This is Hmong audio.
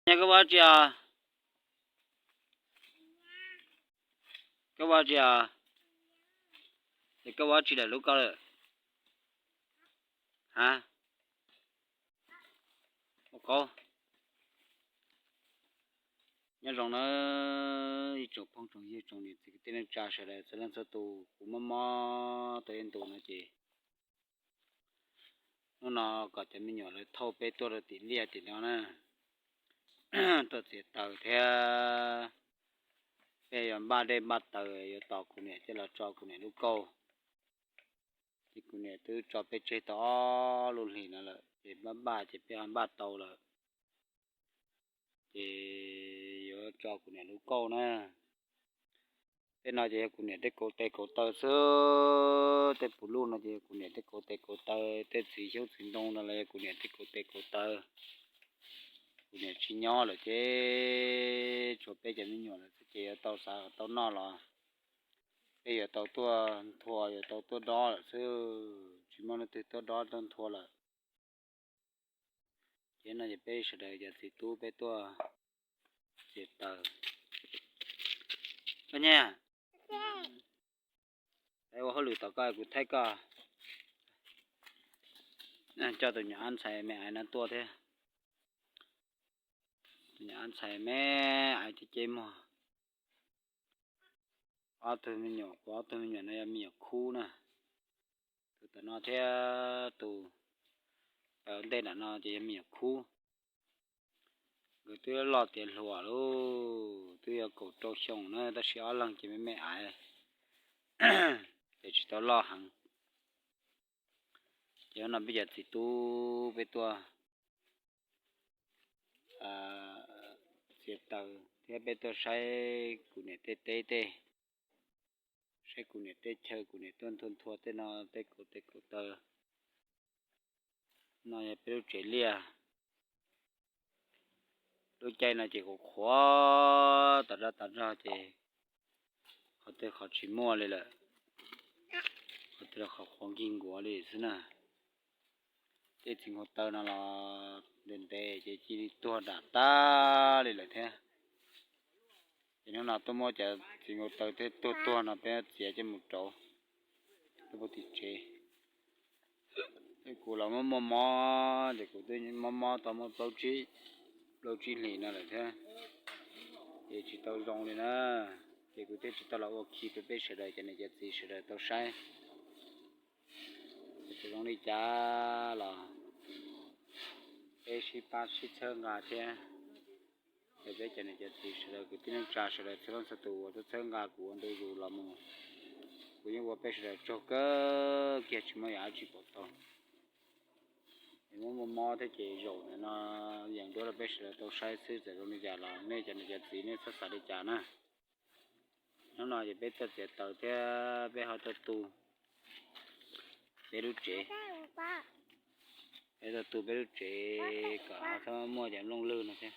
Nyob koj ua tsi os? Koj ua tsi os? Es koj ua tsi lawm lub koj lawm? Ha? Ua qauv. Nyob zoo na, ib tsoom phooj tsoom ywg tsoom niam txiv kwv tij neej tsa sawv daws txhua leej txhua tus, kuv mob mob tau ib ntus no ces hnub no kom cov me nyuam lawv thauj peb tuaj rau tim liaj tim no na, tuaj txiav taws thiab. Peb yuav npaj dej npaj taws yuav tos kuv niam coj los tso kuv niam lub kauj. Ces kuv niam twb tso peb tseg tau ob lub hlis no lawm ces npaj npaj ces peb ho npaj tau lawm. Ces yuav tso kuv niam lub kauj na. Tej no ces yog kuv niam tej kauv tes kauv taw xwb, tej puv luj no ces yog kuv niam tej kauv tes kauv taw, tej txiv xyoob txiv ntoo no los yog kuv niam tej kauv tes kauv taw. Kuv niam tsis nyob lawm ces tshuav peb cov me nyuam lawm xwb ces yuav tau xav tau noj los peb yuav tau tuaj nthua yuav tau tuaj dob lawm xwb, tsis muaj leej twg tuaj dob tuaj nthua lawm. Ces no ces peb sawv daws cov txiv tub peb tuaj txiav taws. Koj nyiam, ua hauj lwm tom koj kuv thaij koj. Coj tus nyuam ab ntxhais me aiv no tuaj thiab. Tus nyuam ab ntxhais me aiv ceb ceb muag. Ob tug me nyuam, kuv ob tug me nyuam no yog me nyuam khub na. Tus tom no thiab tus ntej nram no ces yog me nyuam khub. Nkawd twb loj tiav hluas lawm, twb yog kaum rau xyoo na tab sis ob leeg ces me me aiv, ces tsis tau loj heev. Ces no peb cov txiv tub peb tuaj txiav taws thiab peb tuaj saib kuv niam tej teb tej, saib kuv niam tej chaw, kuv niam tuaj nthua nthua tej no tej kauv tes kauv taw. No yog peb lub tsev liaj. Lub caij no ces qhuav qhuav tas zog tas zog ces qhov twg qhov tsis muaj li lawm, qhov twg qhov qhuav nkig nkuav li xwb na. Tej txiv nkaus taw no los ntev ntev ces cia li tuag dam tag li lawm thiab. Ces hnub no tuaj muab cov txiv nkaus taw thiab tuag tuag no peb txiav coj mus rauv tuaj pub tim tsev. Kuv los muaj muaj mob ces kuv twb mob mob tau muaj plaub tsib hlis no lawm thiab, ces tsis tau zoo li na. Ces kuv thiaj tsis tau los ua khi rau peb sawv daws cov niam cov txiv sawv daws tau saib. Txawm zoo li cas los peb sib pab sib txhawb nqa thiab. Es peb cov niam cov txiv sawv daws kwv tij neej tsa sawv daws txhua leej txhua tus uas txhawb nqa kuv ua ntu zus los mus, kuv yeej ua peb sawv daws tsaug kawg kiag tsis muaj yam dab tsi pom tau. Es muab muaj mob thiab ces zaum ntawm no yees duab rau peb sawv daws tau saib xwb, txawm zoo li cas los nej cov niam cov txiv nej txhob xav li cas na. Hnub no ces peb tuaj txiav taws thiab peb ho tuaj tu peb lub tsev, peb tuaj tu peb lub tsev kom ho txhob muaj cov nplooj lwg no thiab.